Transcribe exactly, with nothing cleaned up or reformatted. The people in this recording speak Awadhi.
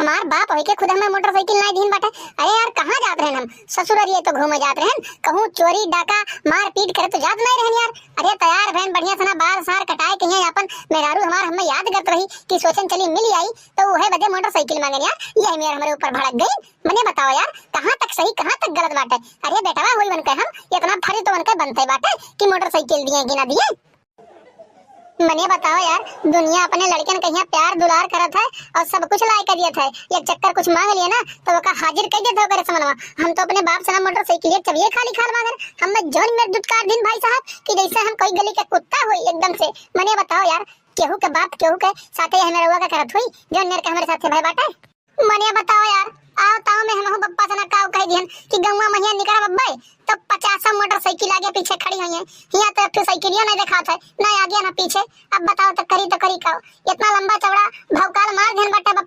हमार बाप होइके खुद हमें मोटरसाइकिल नाहीं दीन बाटे। अरे यार, कहाँ जात रहन हम? ससुररिये तो घूमे जात रहन, कहूँ चोरी डाका मारपीट करे तो जात नाहीं रहन यार। अरे तैयार भैन बढ़िया से ना, बार सार कटाए के यहाँ अपन मेहरारू हमार हमें याद करत रही कि सोचन चली मिल आई, तो उहे बदे मोटरसाइकिल मांगन यार। ये मेर हमरे ऊपर भड़क गई। मने बताओ यार, कहाँ तक सही, कहाँ तक गलत बाटे? अरे बेटवा होई वनके हम, इतना फर्ज तो वनके बनते बाटे कि मोटरसाइकिल दिए कि ना दिए। मने बताओ यार, दुनिया अपने लड़कन के यहाँ प्यार दुलार करत है और सब कुछ लाए के दियत है। एक चक्कर कुछ मांग लिए ना, तो ओका हाजिर कर देत है ओकरे समनवा। हम तो अपने बाप से ना मोटरसाइकिल एक चबिये खाली खाल मांगन। हम में जौन मेर दुत्कार दिन भाई साहब, कि जैसे हम कोई गली के कुत्ता होई एकदम से। मने बताओ यार, केहू के बाप केहू के साथे यह मेरा का करत हुई, जौन मेर के हमारे साथे भय बाटे। मने बताओ यार, आओ ताओ में हमहू बप्पा से ना काव कह दिहन कि गौवा महिया निकरा बब्बे, तो पचासों मोटरसाइकिल आगे पीछे खड़ी हुई है। हियाँ तो एक ठो साइकिलिया नहीं देखात है, ना आगे ना पीछे। अब बताओ तो करी तो करी काव? इतना लंबा चौड़ा भौकाल मार दिहन बाटे बप्पा